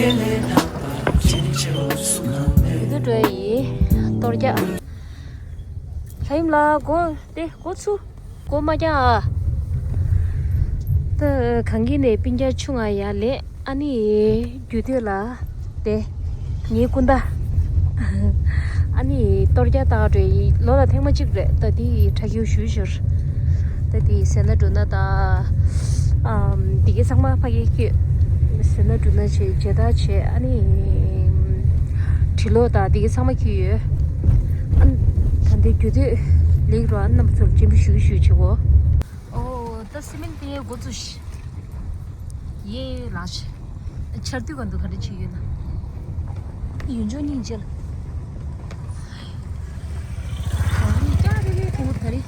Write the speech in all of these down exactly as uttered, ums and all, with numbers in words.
ཡུལ་དུ་འགྲོ་ཡི་གཏོར་རྒྱག་ལྷ་ཡུམ་ལ་སྒོ་དེ་སྒོ་ཚུགས། སྒོ་མ་རྒྱག་ཨ། ད་གངས་སྐྱིད་ནས་སྤུན་ཀྱག་ཆུང་ང་ཡར་ལེན། ཨ་ནི་རྒྱུད་སྟོད་ལ་དེ་ངའི་སྐུ་ཟླ། ཨ་ནི་གཏོར་རྒྱག་བཏང་འགྲོ་ཡི། ལོ་ལ་ཐེངས་མ་གཅིག་རེད། ད་དེ་ཡི་ཁྲ་རྒྱུག་ཞུ་ཞོར། ད་དེ་ཡི་སེ་ན་འབྲུ་སྣ་དང་། ཨམ། དེ་གའི་ཚང་མ་ཕ་གིར་བསྐྱོད། སེ་ན་འབྲུ་སྣ་བྱས། མཇལ་དར་བྱས། ཨ་ནི་འབྲི་ཀློག་དང་དེ་གའི་ཚང་མ་འཁྱེར་ཡོད། ཨ་ནི་ད་འདི་རྒྱུད་སྟོད་ལེགས་རོ། ཨ་ནི་རྣམ་པ་ཚོར་སྤྱན་འབུལ་ཞུ་ཞུ་བྱེད་གོ། ཨོ། ད་སི་མེན་དེ་འགོ་བཙུགས་ཤིག་ཡེ་ལགས། ཆར་དུས་ག་འདུག་ག་འདྲ་བྱེད་ཡོད་ན། ཡུལ་ལྗོངས་སྙིང་རྗེ་ལ། གངས་རི་ཀྱང་རི་རི་ཐུང་ཐ་རི།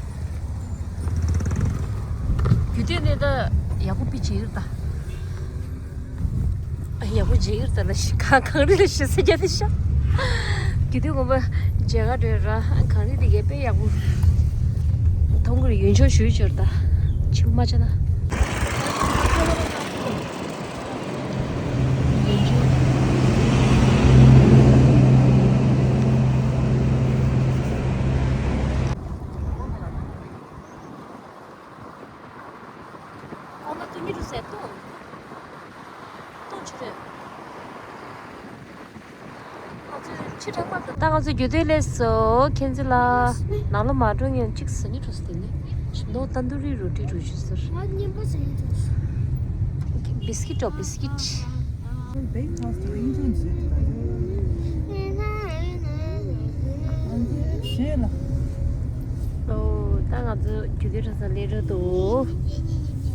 རྒྱུད་སྟོད་ནས་ད་ཡག་པོ་པི་བྱེད་ཡོད་ད། ཡག་པོ་མཇལ་གྱི་རེད་ད་ལ་ཤི། གངས་རི་ལ་ཤི་ས་རྒྱ་དེ་ཤ། རྒྱུད་སྟོད་དགོན་པ་མཇལ་ག་འགྲོ་ར། གངས་རི་དེ་གས་དཔེ་ཡག་པོ། མཐོང་གི་རེད། ཡུལ་ལྗོངས་ཞུ་ཅོར་ད། ཆུ་མ་ཆ་ན། ཨ་མ་ཏུ་མི་རུ་ཟེར་ཏོ། ཏོ་ཆུ་རེད། ང་ཚོས་ཕྱི་དྲགས་པ་དང་། ད་ང་ཚོ་རྒྱུད་སྟོད་སླེབས་སོང་། མཁྱེན་བརྩེ་ལགས། ནང་ལོགས་མ་འགྲོ་སྔོན་གཅིག་ཟ་སྙིང་འདོད་སོང་། དེ་ནས་ཞིམ་མདོག་ཏན་དུ་རི་རུ་ཏི་རུ་ཞུ་ཟེར། ང་སྙིང་པོ་ཟ་སྙིང་འདོད་སོང་། བིས་ཀིཊ་འགྲོ། བིས་ཀིཊ། They cost a range of shit. ཨོ། ད་ང་ཚོ་རྒྱུད་སྟོད་གྲྭ་ཚང་སླེབས་འགྲོ་འདུག་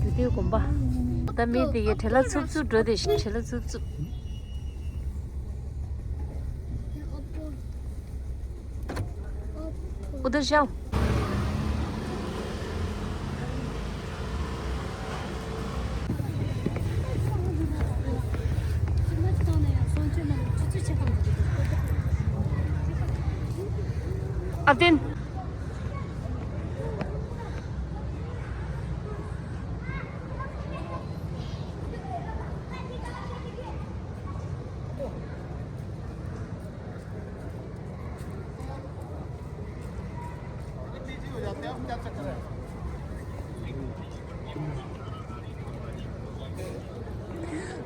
རྒྱུད་སྟོད་དགོན་པ། ད་མི་དེ་གའི་བྲེལ་ལ་འཚུབ་འཚུབ་འགྲོ། དེ་བཞིན་བྲེལ་ལ་འཚུབ་འཚུབ། ཨུ་དར་ཤང་། ཨ་བརྟན།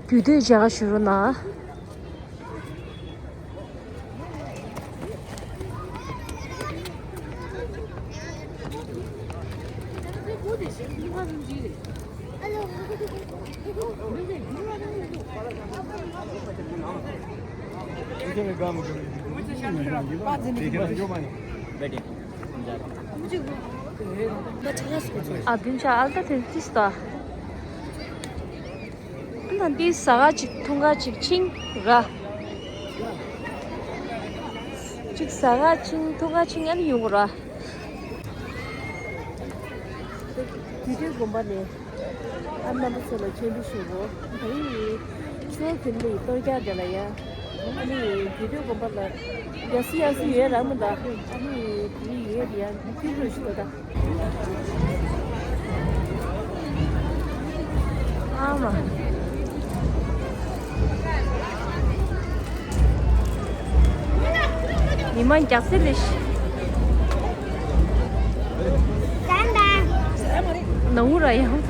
རྒྱུད་སྟོད་མཇལ་ཁ་ཞུ་རོགས་གནང་། ཨ་བདུན་ཆ་ཨལ་ཏ་ཐེན་ཏིས་ཏོ། ཨ་ན་འདི་ཟ་ག་ཅིག་འཐུང་ག་ཅིག་ཕྱིན་ར། ཅིག་ཟ་ག་ཕྱིན་འཐུང་ག་ཕྱིན། ཨ་ནི་ཡོང་ར། རྒྱུད་སྟོད་དགོན་པ་ནས་ཨ་རྣམ་པ་ཚོ་ལ་ཆོས་འབུལ་ཞུ་གོ། ད་ཡིན་ཆོས་ཀུན་ལས་གཏོར་རྒྱག་དེ་ལ་ཡ། ཨ་ནི་རྒྱུད་སྟོད་དགོན་པ་ལ་ཡ་སི་ཡ་སི་ཡོད་ར་མི་འདའ། ཨ་ནི་དེ་ཡོད་དེ་ཡ་ཁྱིམ་རུ་ཞིག་ཏོ་ད། ཨ་མ། མི་མང་རྒྱག་སེ་ལེ་ཤི། ནང་ར་ཡང་།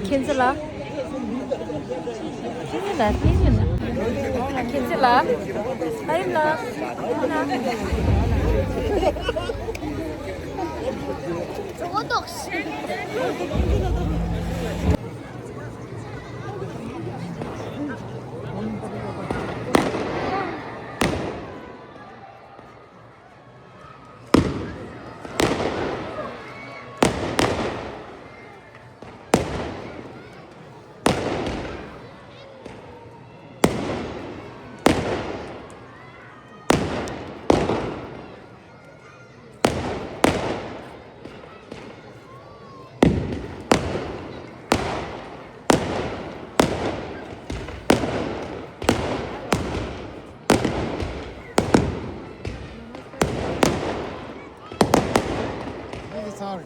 མཁྱེན་བརྩེ་ལགས། མཁྱེན་བརྩེ་ལགས། མཁྱེན་བརྩེ་ལགས། ཨ་ཡིན་ལགས། Sorry.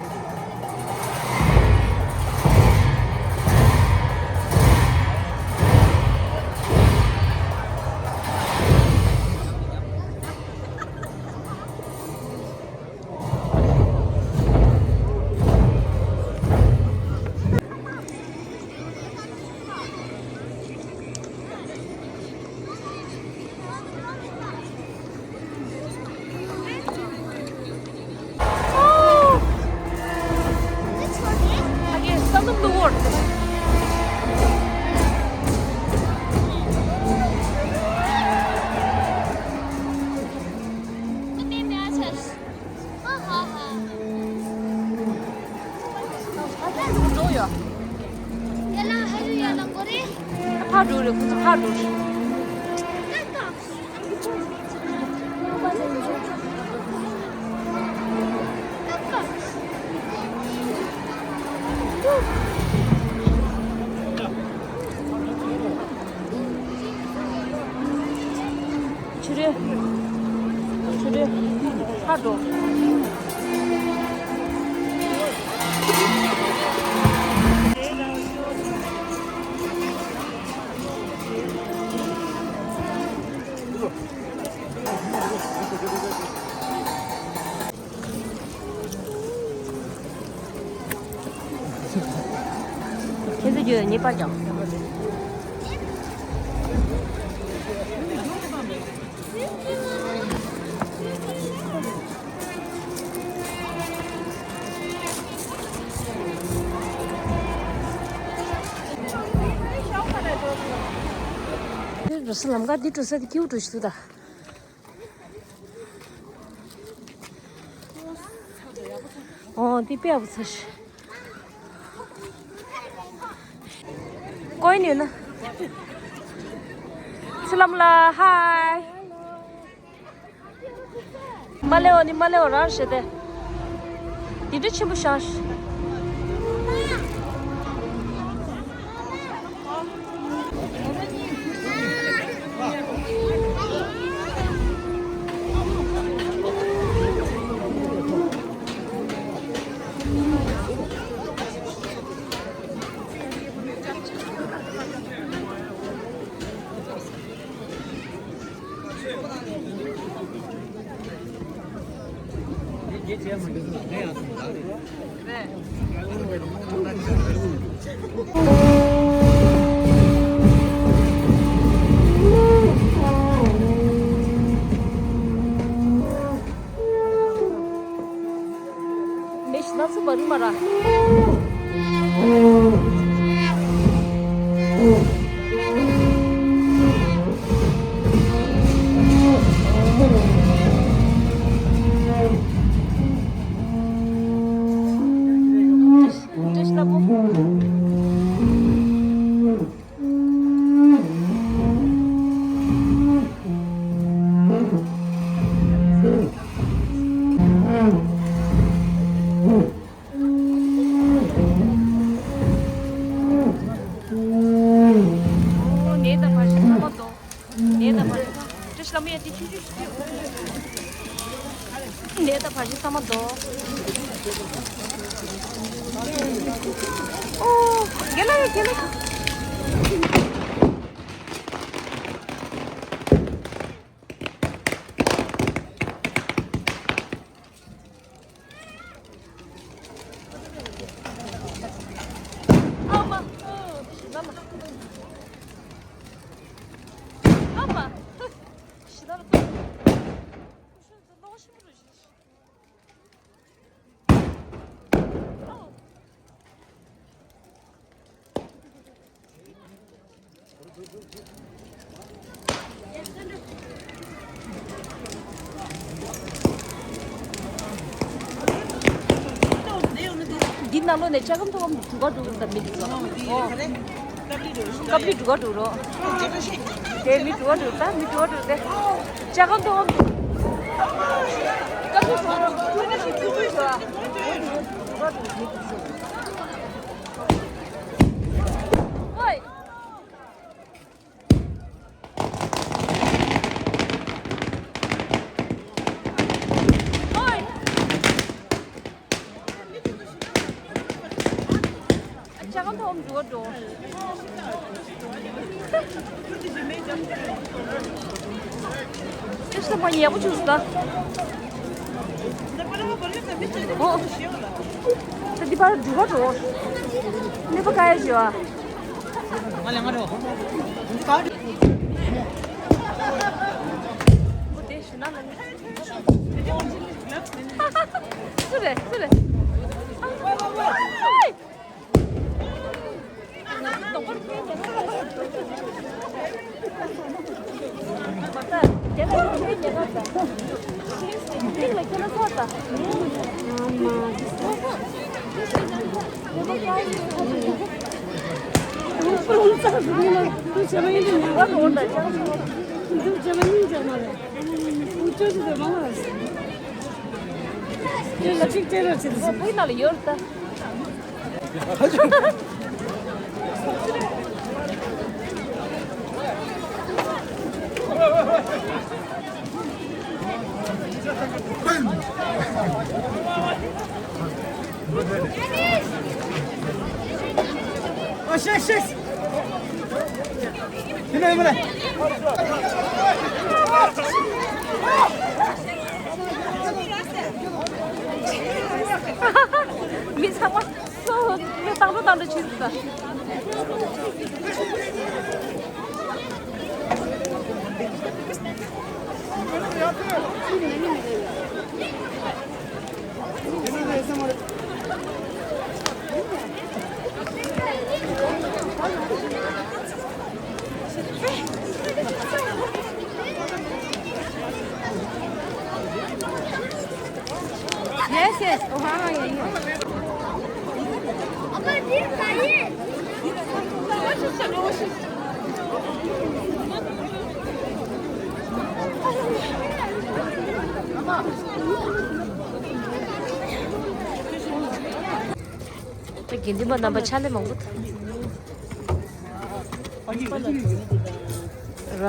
འགྲོ་ཡོད། ཕར་འགྲོ་རེད། ཁོ་ཚོ་ཕར་འགྲོ་རེད། ཆུ་རེ། ཆུ་རེ། ཧ་འགྲོ། ཁྱེད་ཚོ་ཁྱོད་ངེས་པར་ཀྱང་། རུ་སུ་ལམ་ཀ་འདི་འགྲོ་ས་དེ་ཁྱེའུ་འགྲོ་ཞིག་འདུག་ད། ཨོ་འདི་དཔེ་ཡག་པོ་ཚ་ཤི། ཀོ་ཡིན་ཡོད་ན། ཚི་ལམ་ལ་ཧའི། མ་ལེའོ་ནི་མ་ལེའོ་རང་ཞེ་དེ། འདི་འདྲ་ཆེན་པོ་ཤང་། མེ་ཤི་ན་ཚུ་བ་རི་མ་ར། ནད་དང་བར་ཆད་ཚང་མ་ཟློག་ནད་དང་བར་ཆད་ཚང་། བཀྲ་ཤིས་ལྷ་མོ་ཡ་དེ་ཆུ་ཆུ་ཆུ་ཆུ། ནད་དང་བར་ཆད་ཚང་མ་ཟློག་ཨོ། རྒན་ལགས་རྒན་ལགས། ཨ་མ། ཨ་མ། ཨ་མ། ཤི་ད་ར་ཏོ། ཨོ། འདི་ནང་ལོགས་ནས་ལྕགས་སྒམ་ཐོག་གམ་འགྲོ་ག་འགྲོ་གི་རེད་ད། མི་འདི་ཚོ། ཨོ། ཀབ་ལི་འགྲོ་ག་འགྲོ་རོགས། དེ་མི་འགྲོ་ག་འགྲོ་ད། མི་འགྲོ་ག་འགྲོ་དེ། ལྕགས་སྒམ་ཐོག་གམ་འགྲོ། ཀབ་ལི་འགྲོ་རོགས། ཀབ་ལི་འགྲོ་ག་འགྲོ་མི་འདི་ཚོ། ཨོའི། ཚང་མ་ཉལ་པོ་བྱུང་སོང་ད། ཨོ། ད་འདི་པར་འགྲུལ་པ་འགྲོ། གནས་པ་ཀ་ཡ་བྱོས་ཨ། ང་ལ་ང་རོ། སུ་རེད་སུ་རེད། མི་ཚང་མ་སོ་ལོ་བཏང་འགྲོ་བཏང་འགྲོ་བྱེད་འདུག་ད། Yes, yes. Oh, हाँ, हाँ, यही है। དགེ་འདུན་པ་རྣམ་པ་ཕྱག་ལས་མང་པོ་འདུག་ར།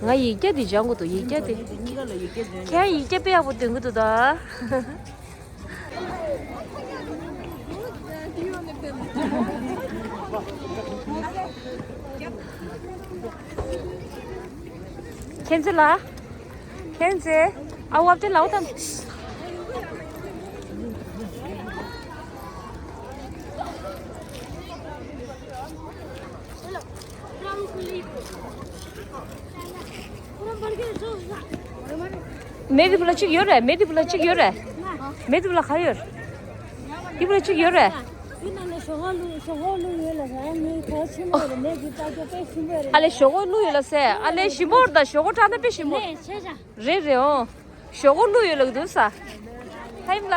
ང་ཡིག་བརྒྱ་དེ་སྦྱང་དགོས་འདུག་ཡིག་བརྒྱ་དེ། ཁྱེད་ཡིག་བརྒྱ་དཔེ་ཡག་པོ་འདོན་གྱི་འདུག་ད། མཁྱེན་བརྩེ་ལགས། མཁྱེན་བརྩེ། ཨ་བབ་དེ་ལའོ་དང་། མེ་དེ་བུ་ལ་གཅིག་ཡོད་རེད། མེ་དེ་བུ་ལ་གཅིག་ཡོད་རེད། མེ་དེ་བུ་ལ་ག་ཡོད། དེ་བུ་ལ་གཅིག་ཡོད་རེད། ཨ་ལས་ཞོག་ཁོག་བླུགས་ཡོད་ལ་ཟེར། ཨ་ལས་ཞོག་ཁོག་བླུགས་ཡོད་ལ་ཟེར། ཨ་ལས་ཞིམ་པོ་རེད་ད། ཞོག་ཁོག་དྲག་ན་དཔེ་ཞིམ་པོ། རེད་རེད། འོ། ཞོག་ཁོག་བླུགས་ཡོད་ལ་འདུག་ས། ཧའི་མ་ལ།